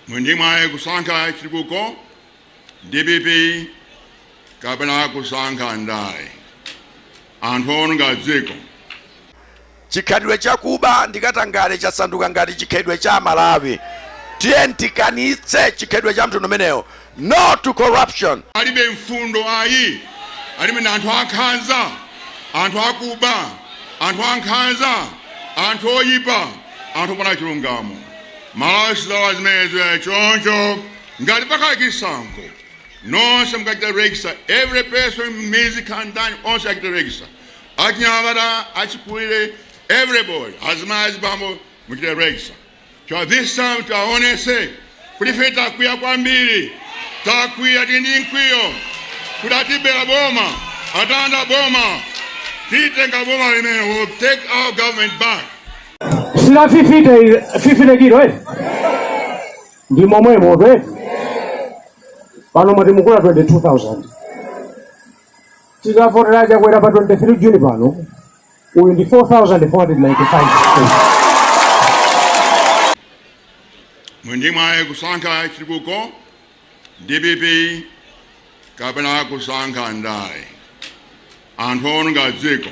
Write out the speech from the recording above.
Muli mwayi kusankha chitukuko, DPP, kapena kusankha ndale, anthu owononga dziko. Chikhalidwe chakuba ndi katangale chasanduka ngati chikhalidwe cha Malawi. Tiyeni tikanitse chikhalidwe cha mtundu umenewo. No to corruption. Alibe mfundo ayi, alibe na anthu ankhanza, anthu akuba, anthu ankhanza, anthu oyipa, anthu opanda chilungamo. Malawi sizawa zimenezo. Choncho ngati pakhala chisankho, nonse mukachita register, every person m'mizi khandani onse achita register, achinyamata, achikulire, everybody, azimayi, azibambo, muchite register. So this time taonese kuti ife takwiya kwambiri, takwiya, tili ndi mkwiyo kuti atibera boma, atalanda boma. Titenga boma limene, will take our government back. Sila 50 50 kilo eh, ndi momwemo eh. Pano mwati mukula 22,000. Tikavotera Chakwera pa 23 Juni pano, uyu ndi 4495. Muli mwayi kusankha chitukuko, DPP, kapena kusankha ndale, anthu owononga dziko.